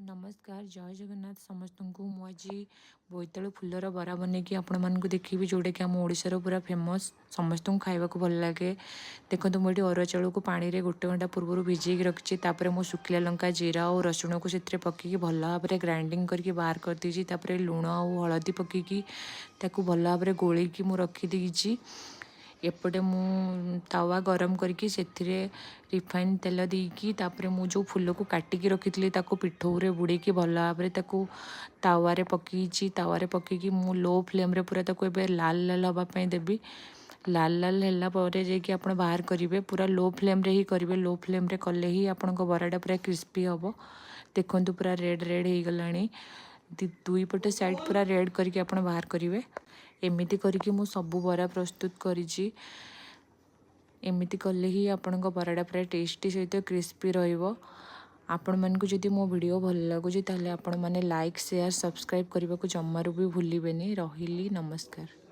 ନମସ୍କାର, ଜୟ ଜଗନ୍ନାଥ ସମସ୍ତଙ୍କୁ। ମୁଁ ଆଜି ବୋଇତାଳୁ ଫୁଲର ବରା ବନେଇକି ଆପଣମାନଙ୍କୁ ଦେଖେଇବି, ଯେଉଁଟାକି ଆମ ଓଡ଼ିଶାର ପୁରା ଫେମସ୍, ସମସ୍ତଙ୍କୁ ଖାଇବାକୁ ଭଲ ଲାଗେ। ଦେଖନ୍ତୁ, ମୁଁ ଏଠି ଅରୁଆ ଚାଉଳକୁ ପାଣିରେ ଗୋଟେ ଘଣ୍ଟା ପୂର୍ବରୁ ଭିଜେଇକି ରଖିଛି। ତାପରେ ମୁଁ ଶୁଖିଲା ଲଙ୍କା, ଜିରା ଆଉ ରସୁଣକୁ ସେଥିରେ ପକେଇକି ଭଲ ଭାବରେ ଗ୍ରାଇଣ୍ଡିଙ୍ଗ କରିକି ବାହାର କରିଦେଇଛି। ତାପରେ ଲୁଣ ଆଉ ହଳଦୀ ପକେଇକି ତାକୁ ଭଲ ଭାବରେ ଗୋଳେଇକି ମୁଁ ରଖିଦେଇଛି। ଏପଟେ ମୁଁ ତାୱା ଗରମ କରିକି ସେଥିରେ ରିଫାଇନ୍ ତେଲ ଦେଇକି, ତାପରେ ମୁଁ ଯେଉଁ ଫୁଲକୁ କାଟିକି ରଖିଥିଲି, ତାକୁ ପିଠଉରେ ବୁଡ଼େଇକି ଭଲ ଭାବରେ ତାକୁ ତାୱାରେ ପକେଇଛି। ତାୱାରେ ପକେଇକି ମୁଁ ଲୋ ଫ୍ଲେମ୍ରେ ପୁରା ତାକୁ ଏବେ ଲାଲ ଲାଲ ହେବା ପାଇଁ ଦେବି। ଲାଲ ଲାଲ ହେଲା ପରେ ଯାଇକି ଆପଣ ବାହାର କରିବେ। ପୁରା ଲୋ ଫ୍ଲେମ୍ରେ ହିଁ କରିବେ। ଲୋ ଫ୍ଲେମ୍ରେ କଲେ ହିଁ ଆପଣଙ୍କ ବରାଟା ପୁରା କ୍ରିସ୍ପି ହେବ। ଦେଖନ୍ତୁ, ପୁରା ରେଡ଼୍ ରେଡ଼୍ ହେଇଗଲାଣି। ଦୁଇ ପଟେ ସାଇଡ଼୍ ପୁରା ରେଡ଼୍ କରିକି ଆପଣ ବାହାର କରିବେ। ଏମିତି କରିକି ମୁଁ ସବୁ ବରା ପ୍ରସ୍ତୁତ କରିଛି। ଏମିତି କଲେ ହିଁ ଆପଣଙ୍କ ବରାଟା ପୁରା ଟେଷ୍ଟି ସହିତ କ୍ରିସ୍ପି ରହିବ। ଆପଣମାନଙ୍କୁ ଯଦି ମୋ ଭିଡ଼ିଓ ଭଲ ଲାଗୁଛି, ତାହେଲେ ଆପଣମାନେ ଲାଇକ୍, ସେୟାର, ସବସ୍କ୍ରାଇବ୍ କରିବାକୁ ଜମାରୁ ବି ଭୁଲିବେନି। ରହିଲି, ନମସ୍କାର।